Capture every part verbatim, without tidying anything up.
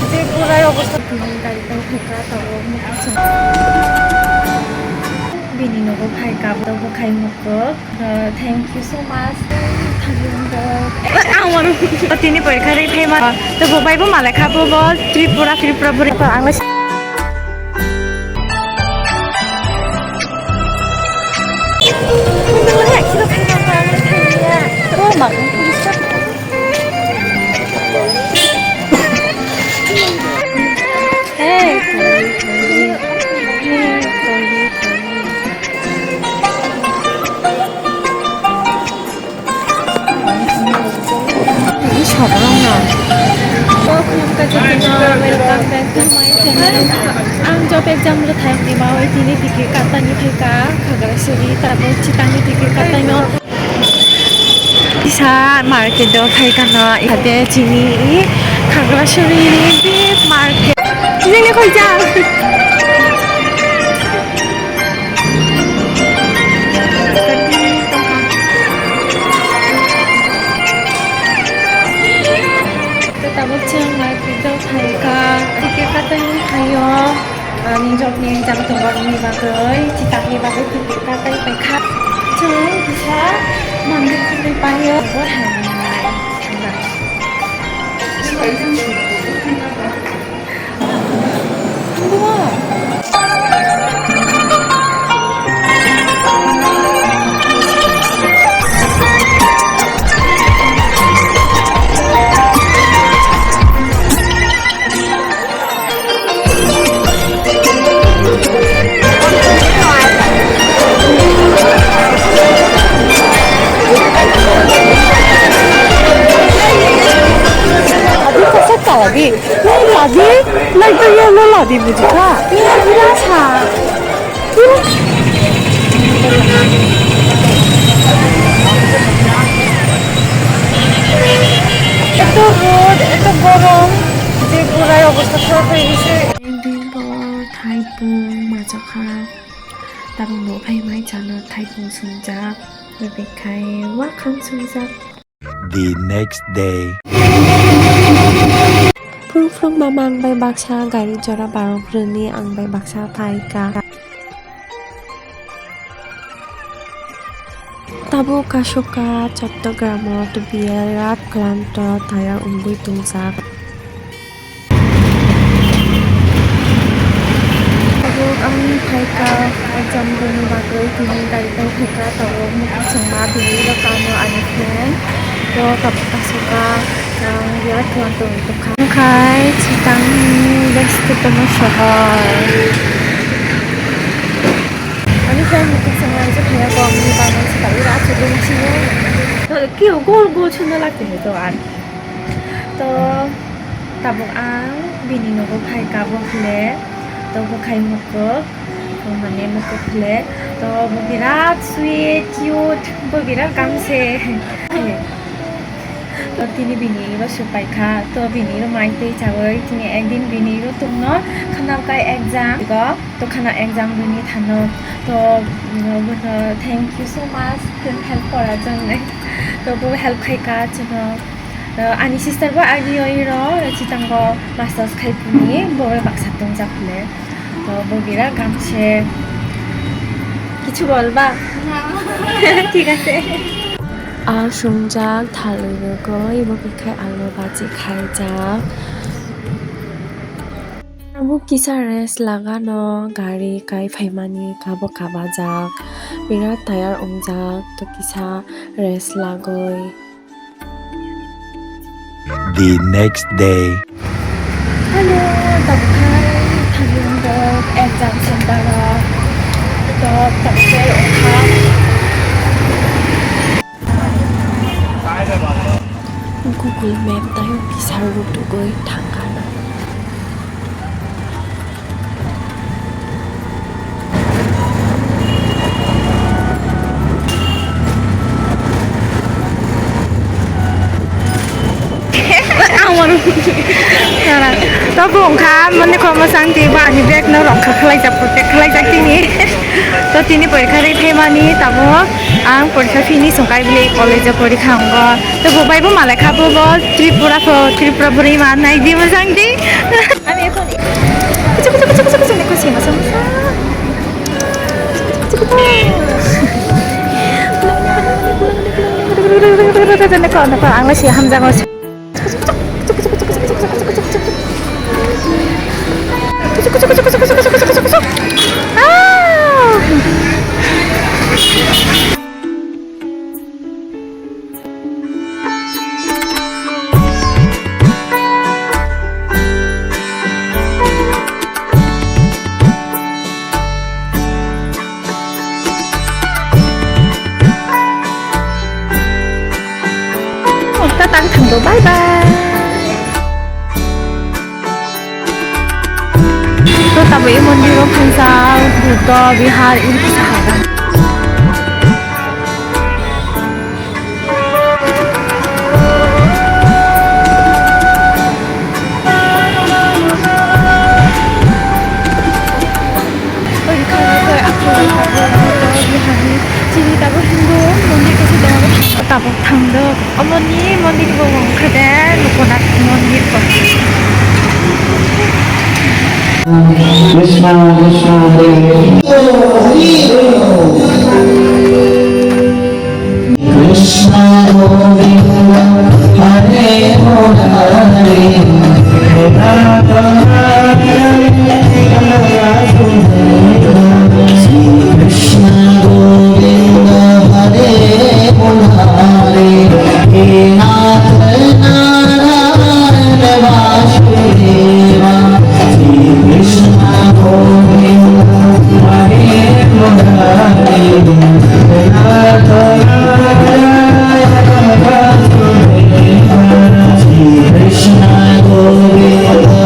Tripura obostha tini gari tang thangkha tabuk mukhang song. Bini nogo phaikha abo khai mukhang. Uh, thank you so much. Thank you, uncle. Ang mano. Tini porikha ri phaima. To bo bai bo malai kha bo bo Tripura, Tripura buri. Ang le. Oh, mak. Hey. Welcome back to my channel. Ang job exam rwthai ni bawi tini ticket katani phaikha Khagrasuri, tabuk chitangni ticket kataino. Kisa market o phaikha no, ihate chini Khagrasuri ni big market. Chini khoi jang. Tabuk chwng market o phaikha, ticket katani phaio. Ani jobni exam tongo, aboni bagwi, chitangni bagwi ticket katai paikha. Chwng kisa mandir khlai paio, bo hamya. Adi kasak ka lagi, nai lagi, nai to ya lo lagi buji ka, ya sa. এত রোদ, এত গরম, যে পুরাই অবস্থা খারাপ হয়ে গেছে। একদিন পর থাইপুং মাছ খা, তারপর বউ ভাই মাই জানো থাইপুং শুনজা, বেবে খাই ওয়া খান শুনজা। The next day. Phung phung mama ang bai baksa gari jora barok rwni ang bai baksa phaikha. Tabuk kasoka Chattogram o to birat klanto tayar wngwi tongjak. Tabuk ang phaikha exam rwna bagwi tini gari bai phaikha, tabuk mukhang chwngma tini ro kano ani friend. Bo tabuk kasoka ang birat klanto wngwi tongkha. Khai chitangni besti tomo sohor. Ani friend mukhang chwngma je phaiya bo amni bagwi se tabuk ro achugwi singo. To kio gol gol chuna lagte to ar. To tabuk ang bini nogo phaikha bo khle, to bo khai mukhuk, to mane mukhuk khle, to bo birat sweet, cute, bo birat gamse. To tini bini ro supaikha, to bini ro mai tei chawi, tini ekdin bini ro tungno khana kai exam go, to khana exam bini thano, to, mm, thank you so much, help kora jonni, to bo help khaikha chwngno. Uh, ani sister bo agiyoi ro, ro chitango masters khai puni, bo baksa tongjak le. To bo bira gamse. Kichu bolba? ঠিক আছে. Al sungjak thalwi rwgwi bo khe khai alu baji khaijak. Abo kisa rest lagano gari kai phaimani kabo kabajak. Bira tayar wngjak to kisa rest lagwi. The next day. Hello, tabuk khai thangwi wngkha exam center o. To tabuk khai wngkha. Google Map tayo kisa rutugwi thangkha. To bo wngkha mani khorokma santi ba ani bag no rongkha khwlaijak protect khwlaijak tini. To tini porikha ri phaimani tabuk Ang porikha finish wngkha, bini college o porikha wngo. Tei bo bai bo malai kha, bo bo Tripura pho, Tripura bwrwi ma nai di, mojang di. Ami ekhon kuchu, kuchu, kuchu, kuchu, kuchu, kuchu, kuchu, kuchu, kuchu, kuchu. Ang le se hamjago. Ta tang thangdo, bye bye. To tabuk e mondir o phunsa Buddha Vihar ini kisa hagan. Tabuk thangdo, omoni mondir bo wngkha de, Lokonath mondir bo. Krishna, Krishna, Hare Hare. Krishna Govinda Hare Murari, Radha Radha Radha Radha. Shri Krishna Govinda Hare Murari, He Nath Narayan Vasudeva. Shri Krishna Govinda Hare Murari, Radha Radha Radha Radha. Shri Krishna Govinda.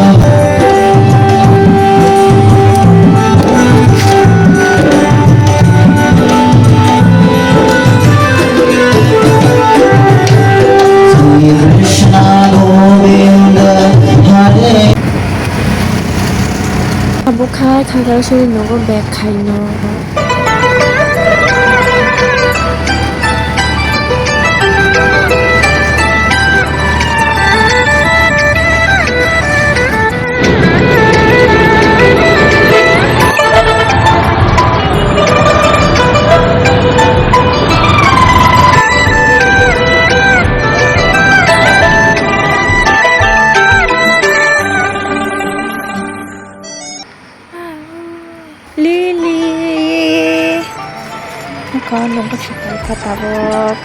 Shri Krishna Govinda Hare. Abo kha Khagrasuri nogo bag khaino. Lily. Nokha nokha sipai kha tabuk.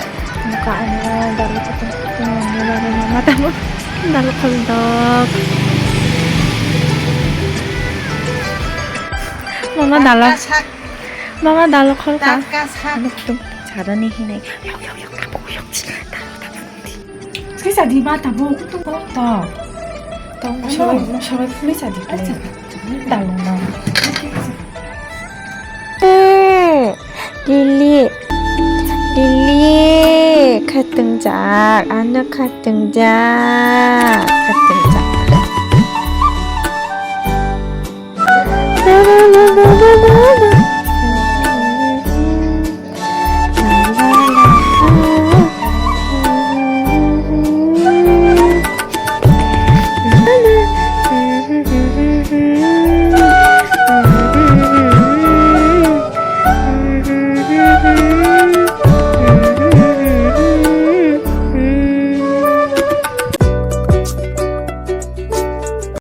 Nokha ano dalo kutung kutung wngwi bagwi mama tabuk dalo khaldok. Mama dalo. Mama dalo khol kha. Ano kutung chadani hinai. Yok yok yok tabuk yok. Dalo tabuk. Sai sa di ba tabuk kutung ko to. Tong sabai sabai phulwi sa di. Dalo na. Lily, Lily, khatung jak, ano khatung jak, khatung jak.